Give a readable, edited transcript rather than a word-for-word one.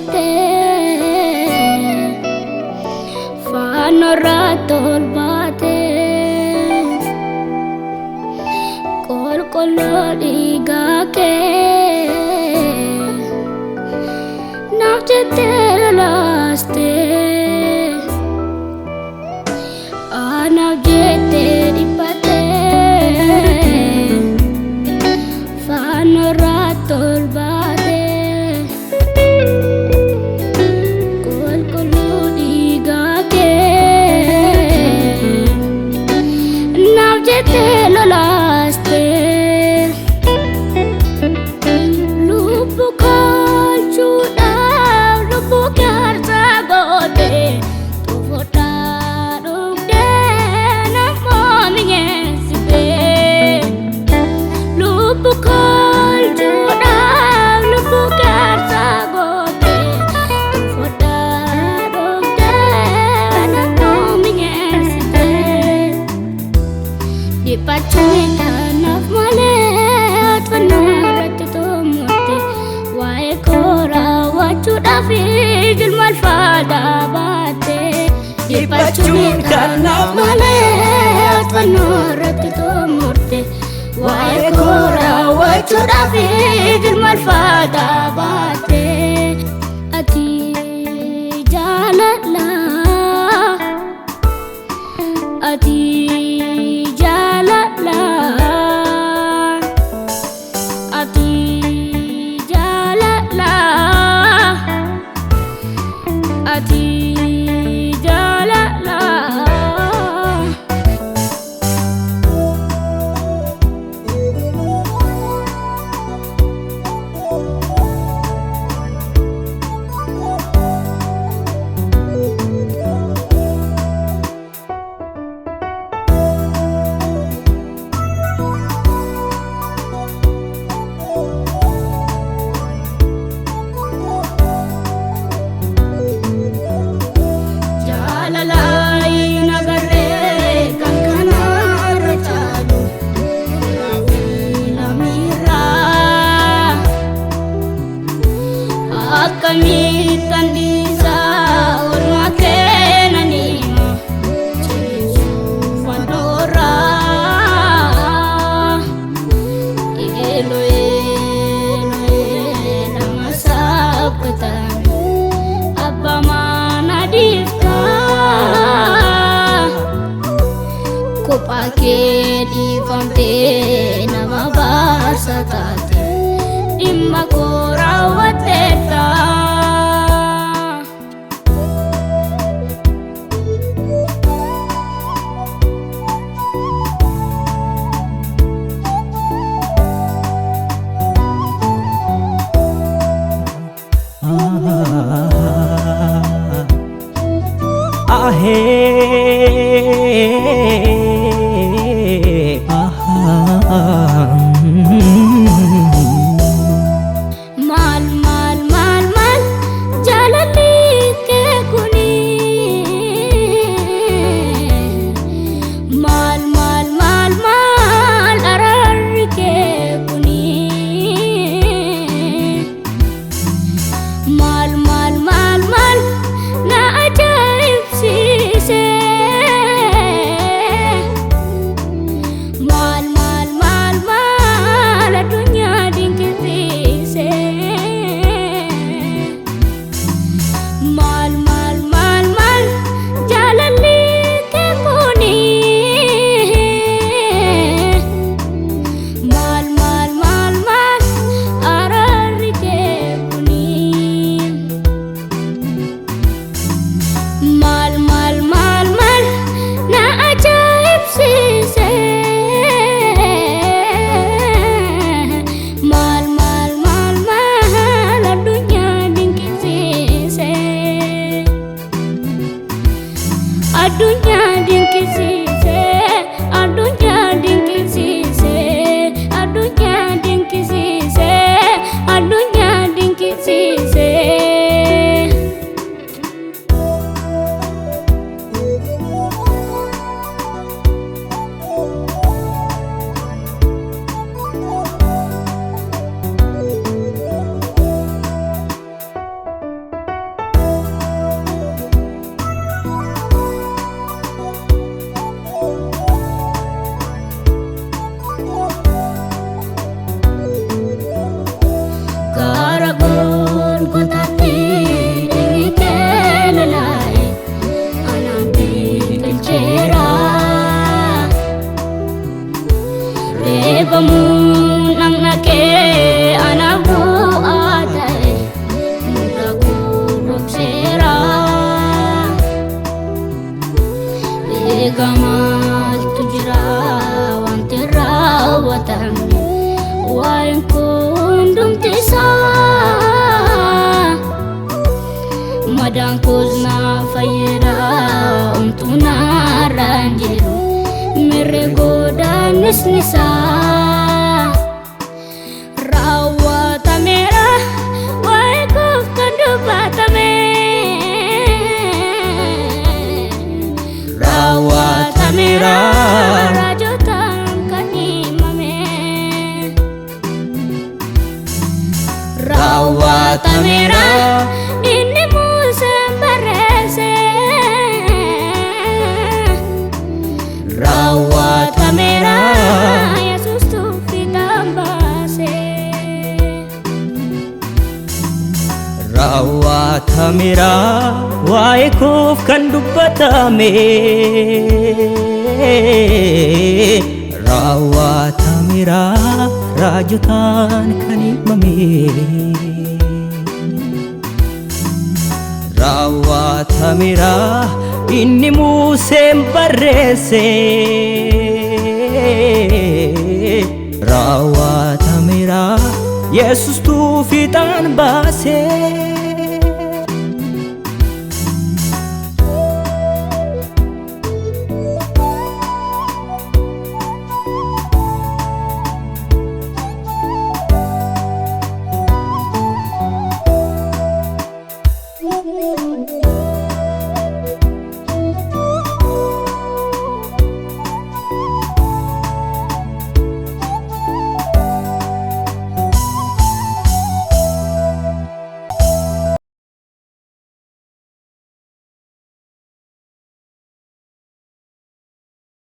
Dhiphattee faanarraa ol baatee qulqulluu dhiigaa kee naaf jettee lolaastee anaaf jettee dhiphattee faanarraa ol baatee. Qulqulluu dhiigaa kee naaf jettee lolaastee lubbuu kolchuudhaaf lubbuu gaarsaa goote tuufudhaa dhugdee namoo mi'eessitee lubbuu kolchuudhaaf lubbuu gaarsaa goote tuufudhaa dhugdee namoo mi'eessitee. Dhiphachuun kanaaf malee fannoo irratti xumurte waa'ee koo raawwachuudhaaf jilma alfaataa baatte. Dhiphachuun kanaaf malee fannoo irratti xumurte waa'ee koo raawwachuudhaaf jilma alfaataa baatte. Ati jaalala. Ati jaalala. Ati jaalala. Ati jaalala. Jaalala hin agarree kan kanarra caalu lamirraa akkamittan dhiisaa oolmaa keenanima ciisuuf fannoorraa Eloe Eloe lama sabbataan abbaa mana dhiiftaa kophaa kee dhiifamtee nama baarsa taate dhimma koo raawwatteetta. Ahee. Godaannisni isaa raawwatameera waa'ee koof kan dubbatame. Raawwatameera. Raajotaan kan himame. Raawwatameera. Inni Museen barreesse. Raawwatameera. Yesuus tuffidhaan baase. Raawwatameera waa'ee koof kan dubbatame. Raawwatameera raajotaan kan himame. Raawwatameera inni Museen barreesse. Raawwatameera Yesuus tuufiidhaan baase.